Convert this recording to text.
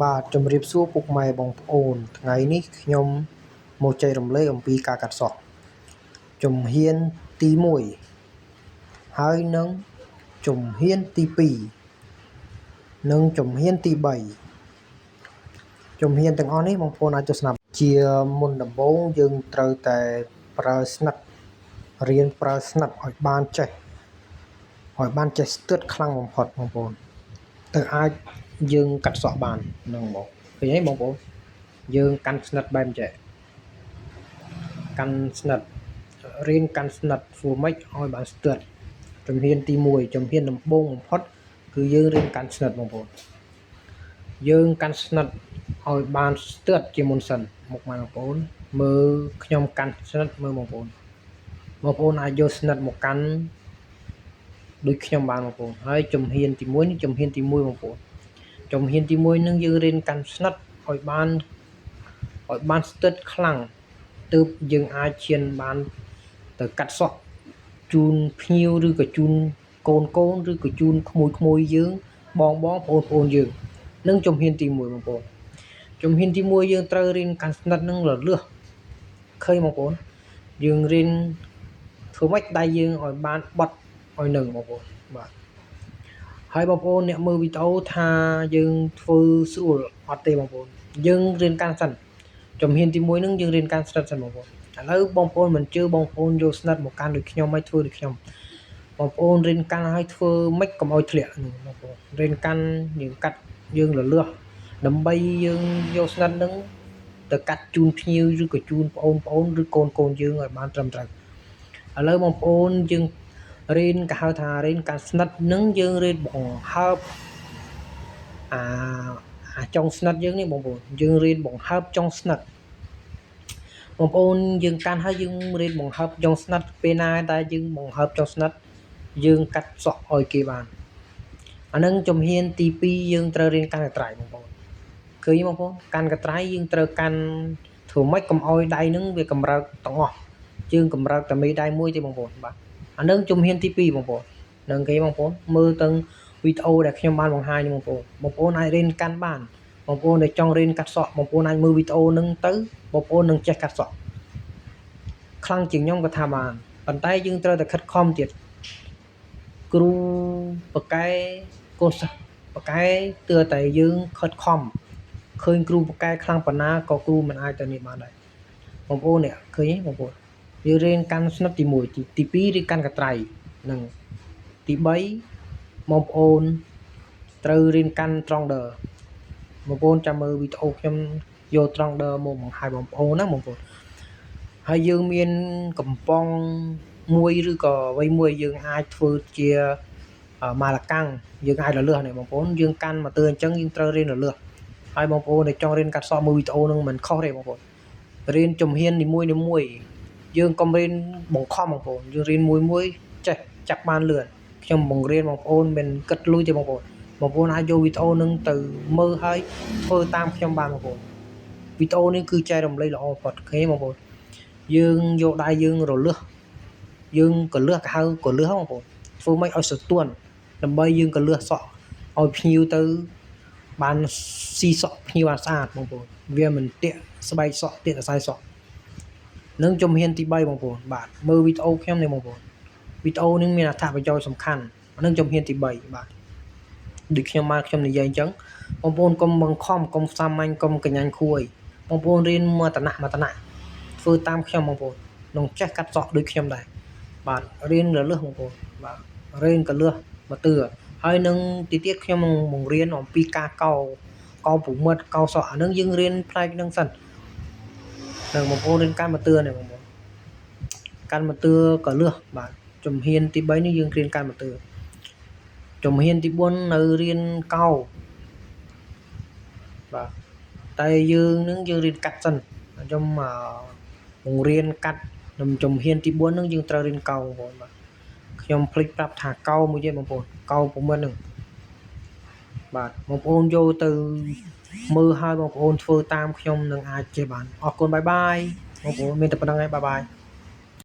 បាទជំរាបសួរពុកម៉ែបងប្អូនថ្ងៃនេះខ្ញុំមកចែករំលែកអំពីការកាត់សក់ជំហានទី1ហើយនឹងជំហានទី2និងជំហានទី3ជំហានទាំងអស់នេះបងប្អូនអាចទស្សនាជាមុនដំបូងយើងត្រូវតែប្រើស្និតរៀនប្រើស្និតឲ្យបានចេះឲ្យបានចេះស្ទាត់ខ្លាំងបំផុតបងប្អូនទៅអាចយើងកាត់សក់បានហ្នឹងបងឃើញទេបងប្អូនយើងកាន់ស្និតបែបចេះកាន់ស្និតរៀនកាន់ស្និតធ្វើម៉េចឲ្យបានស្ទាត់ជំហានទី1ជំហានដំបូងបំផុតគឺយើងរៀនកាន់ស្និតបងប្អូនយើងកាន់ស្និតឲ្យបានស្ទាត់ជាមុនសិនមកបងប្អូនមើលខ្ញុំកាន់ស្និតមើលបងប្អូនបងប្អូនអាចយកស្និតមកកាន់ដូចខ្ញុំបានបងប្អូនហើយជំហានទី1នេះជំហានទី1បងប្អូនជំហានទី1នឹងយើងរៀនកាន់ស្និតឲ្យបានស្ទាត់ខ្លាំងទើបយើងអាចឈានបានទៅកាត់សក់ជូនភ្ញៀវឬក៏ជូនកូនកូនឬក៏ជូនក្មួយក្មួយយើងបងបងប្អូនប្អូនយើងនឹងជំហានទី1បងប្អូនជំហានទី1យើងត្រូវរៀនកាន់ស្និតនឹងរលឹះឃើញបងប្អូនយើងរៀនធ្វើម៉េចដៃយើងឲ្យបានបត់ឲ្យនឹងបងប្អូនបាទហើយបងប្អូនអ្នកមើលវីដេអូថាយើងធ្វើស្រួលអត់ទេបងប្អូនយើងរៀនកាន់សិនជំហានទី1នឹងយើងរៀនកាន់ស្និតសិនបងប្អូនឥឡូវបងប្អូនមិនជឿបងប្អូនយកស្និតមកកាន់ដូចខ្ញុំឲ្យធ្វើដូចខ្ញុំបងប្អូនរៀនកាន់ឲ្យធ្វើម៉េចកុំឲ្យធ្លាក់ហ្នឹងបងប្អូនរៀនកាន់យើងកាត់យើងរលឹះដើម្បីយើងយកស្និតហ្នឹងទៅកាត់ជូនភ្ញៀវឬក៏ជូនប្អូនប្អូនឬកូនកូនយើងឲ្យបានត្រឹមត្រូវឥឡូវបងប្អូនយើងរៀនគេហៅថារៀនកាន់ស្និតនឹងយើងរៀនបង្ហើបអាចុងស្និតយើងនេះបងប្អូនយើងរៀនបង្ហើបចុងស្និតបងប្អូនយើងកាន់ហើយយើងរៀនបង្ហើបចុងស្និតពេលណាតែយើងបង្ហើបចុងស្និតយើងកាត់សក់ឲ្យគេបានអានឹងជំហានទី2យើងត្រូវរៀនកាន់កត្រៃបងប្អូនឃើញបងប្អូនកាន់កត្រៃយើងត្រូវកាន់ធ្វើម៉េចកុំឲ្យដៃនឹងវាកម្រើកទាំងអស់យើងកម្រើកតែមេដៃមួយទេបងប្អូនបាទអានឹងជំហានទី2បងប្អូននឹងគេបងប្អូនមើលទាំងវីដេអូដែលខ្ញុំបានបង្ហាញបងប្អូនបងប្អូនអាចរៀនកាន់បានបងប្អូនដែលចង់រៀនកាត់សក់បងប្អូនអាចមើលវីដេអូនឹងទៅបងប្អូននឹងចេះកាត់សក់ខ្លាំងជាងខ្ញុំក៏ថាបានប៉ុន្តែយើងត្រូវតែខិតខំទៀតគ្រូបកែកូនសិស្សបកែទើតែយើងខិតខំឃើញគ្រូបកែខ្លាំងប៉ុណ្ណាក៏គ្រូមិនអាចទៅនេះបានដែរបងប្អូននេះឃើញទេបងប្អូនយើងរៀនកាន់ស្និតទី1ទី2រៀនកាន់កត្រៃនិងទី3បងប្អូនត្រូវរៀនកាន់ត្រង់ដឺបងប្អូនចាំមើលវីដេអូខ្ញុំយកត្រង់ដឺមកបង្ហាញបងប្អូនណាបងប្អូនហើយយើងមានកំប៉ុងមួយឬក៏អ្វីមួយយើងអាចធ្វើជាម៉ាឡាកាំងយើងអាចរលឹះនេះបងប្អូនយើងកាន់មកទើអញ្ចឹងយើងត្រូវរៀនរលឹះហើយបងប្អូនដែលចង់រៀនកាត់សក់មើលវីដេអូនឹងមិនខុសទេបងប្អូនរៀនជំហាននីមួយនីមួយយើងកុំរៀនបង្ខំបងប្អូនយើងរៀនមួយមួយចេះចាប់បានលឿនខ្ញុំបង្រៀនបងប្អូនមិនគិតលុយទេបងប្អូនបងប្អូនអាចយកវីដេអូនឹងទៅមើលហើយធ្វើតាមខ្ញុំបានបងប្អូនវីដេអូនេះគឺចែករំលែកល្អបំផុតឃើញបងប្អូនយើងយកដៃយើងរលឹះយើងកលឹះគេហៅកលឹះបងប្អូនធ្វើម៉េចឲ្យស្រទន់ដើម្បីយើងកលឹះសក់ឲ្យភ្ញៀវទៅបានស៊ីសក់ភ្ញៀវបានស្អាតបងប្អូនវាមិនតាក់ស្បែកសក់តាក់សរសៃសក់នឹងជំហានទី3បងប្អូនបាទមើលវីដេអូខ្ញុំនេះបងប្អូនវីដេអូនេះមានអត្ថប្រយោជន៍សំខាន់នឹងជំហានទី3បាទដូចខ្ញុំបានខ្ញុំនិយាយអញ្ចឹងបងប្អូនកុំបង្ខំកុំសាមញ្ញកុំកញ្ញាញ់ខួយបងប្អូនរៀនមួយតណៈមួយតណៈធ្វើតាមខ្ញុំបងប្អូននឹងចេះកាត់សក់ដូចខ្ញុំដែរបាទរៀនរលឹះបងប្អូនបាទរៀនកលឹះមកទឿហើយនឹងទីទៀតខ្ញុំនឹងបង្រៀនអំពីការកោកោពុមិតកោសក់អានឹងយើងរៀនផ្នែកនឹងសិននឹងបងប្អូនរៀនកាន់មកទឿនេះបងប្អូនកាន់មកទឿកលឹះបាទជំហានទី3នេះយើងរៀនកាន់មកទឿជំហានទី4នៅរៀនកោបាទតែយើងនឹងយើងរៀនកាត់សិនខ្ញុំបង្រៀនកាត់ខ្ញុំជំហានទី4នឹងយើងត្រូវរៀនកោបងប្អូនបាទខ្ញុំភ្លេចប្រាប់ថាកោមួយទៀតបងប្អូនកោពុមិតនឹងបាទបងប្អូនយកទៅមើលហើយបងប្អូនធ្វើតាមខ្ញុំនឹងអាចចេះបានអរគុណបាយបាយបងប្អូនមានតែប៉ុណ្្នឹងឯងបាយបាយ។